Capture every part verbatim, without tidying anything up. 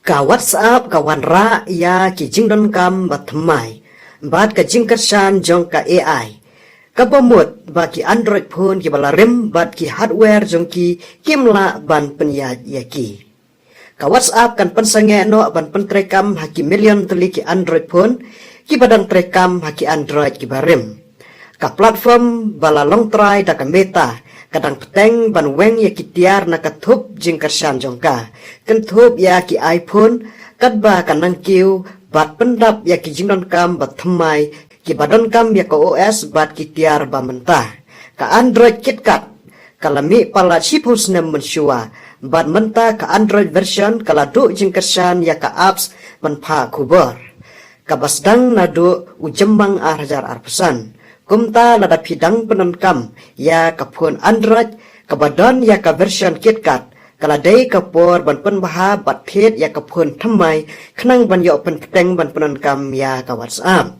Ka WhatsApp ka wanrah ïa ki jingdonkam ba thymmai bad ka jingkyrshan jong ka A I, kaba mut ba ki Android phone kiba la rim bad ki hardware jong ki kim lah ban pynïaid ïa ki. Ka WhatsApp kan pynsangeh noh ban pyntreikam ha ki million tylli ki Android phone kiba dang treikam ha ki Android kiba rim. Ka platform ba la long trai da ka Meta ka dang bteng ban weng ïa ki tiar na ka thup jingkyrshan jong ka, kynthup ïa ki iPhone, katba ka nang kiew bad pyndap ïa ki jingdonkam ba thymmai kiba donkam ïa ka O S bad ki tiar ba mynta. Ka Android KitKat ka la mih palat shiphew snem mynshuwa, bad mynta ka Android version ka la duh jingkyrshan ïa ka apps ban phah khubor, kaba sdang naduh u Jymmang ar hajar arphew san. Kumta lada phi dang pyndonkam ïa ka phone Android kaba don ïa ka version KitKat, ka la dei ka por ban pynbha bad thied ïa ka phone thymmai khnang ban ïoh pynbteng ban pyndonkam ïa ka WhatsApp.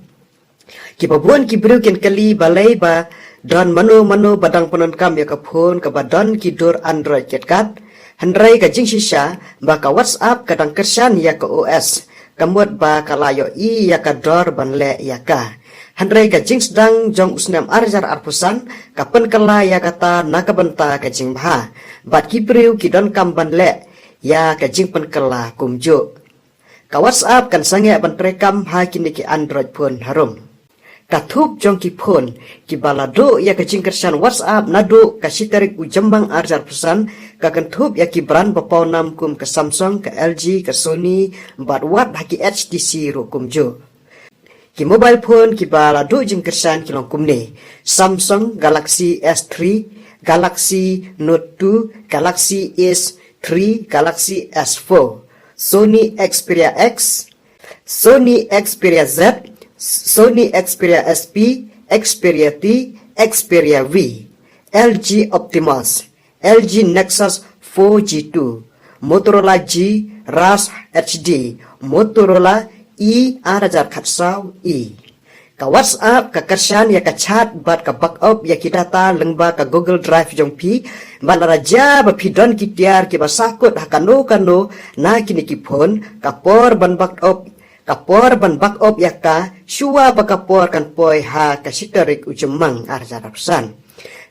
Kiba bun ki briew kin kylli balei ba don mano mano ba dang pyndonkam ïa ka phone kaba don ki dur Android KitKat. Hynrei ka jingshisha ba ka WhatsApp ka dang kyrshan ïa ka O S, ka mut ba ka la ïohi ïa ka dor ban leh ïa ka. Hynrei ka jingsdang jong u snem ar hajar arphew san ka pynkylla ïa kata na ka bynta ka jingbha, bad ki briew ki donkam ban leh ïa ka jingpynkylla kumjuh. Ka WhatsApp kan sangeh ban treikam ha kine ki Android phone harum. Ka thup jong ki phone kiba la duh ïa ka jingkyrshan WhatsApp naduh ka shi tarik u Jymmang ar hajar arphew san ka kynthup ïa ki brand ba pawnam kum ka Samsung, ka L G, ka Sony, bad wat ha ki H T C ruh kumjuh. Ki mobile phone kiba la duh jingkyrshan ki long kumne: Samsung Galaxy S three, Galaxy Note two, Galaxy S three, Galaxy S four, Sony Xperia X, Sony Xperia Z, Sony Xperia S P, Xperia T, Xperia V, L G Optimus, L G Nexus four G two, Motorola G Ras H D, Motorola E ar hajar khatsaw E. Ka WhatsApp ka kyrshan ïa ka chat bad ka backup ïa ki data lyngba ka Google Drive jong phi. Bad lada jia ba phi don ki tiar kiba sahkut ha kano kano na kine ki phone, ka por ban backup, ka por ban backup ïa ka shuwa ba ka por kan poi ha ka shi tarik u Jymmang ar hajar arphew san.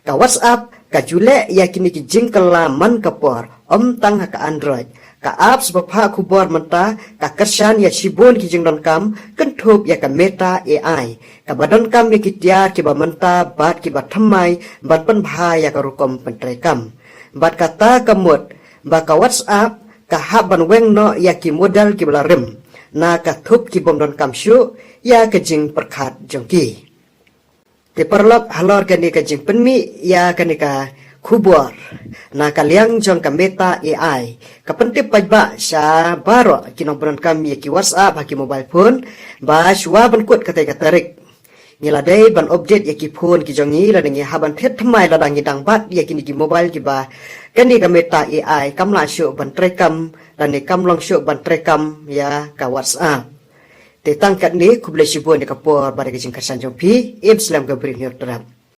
Ka WhatsApp ka ju leh ïa kine ki jingkylla man ka por, ym tang ha ka Android. Ka apps ba phah khubor mynta ka kyrshan ïa shibun ki jingdonkam, kynthup ïa ka Meta A I kaba donkam ïa ki tiar kiba mynta bad kiba thymmai ban pynbha ïa ka rukom pyntreikam. Bad kata ka mut ba ka WhatsApp ka hap ban weng noh ïa ki model kiba la rim na ka thup ki bym donkam shuh ïa ka jingpyrkhat jong ki. Te paralok, halor kane ka jingpynmih ïa kane ka khubor na ka liang jong ka Meta A I, ka pyntip paidbah sha baroh ki nongpyndonkam ïa ki WhatsApp ha ki mobile phone ba shuwa ban kut katei ka tarik, ngi la dei ban update ïa ki phone ki jong ngi lane ngi hap ban thied thymmai lada ngi dang bat ïa kine ki mobile kiba kane ka Meta A I kam lah shuh ban treikam lane kam long shuh ban treikam ïa ka WhatsApp. Te tang katne, khublei shibun ïa ka por bad ïa ka jingkyrshan jong phi. Im slem, ka Bri Hynñiewtrep.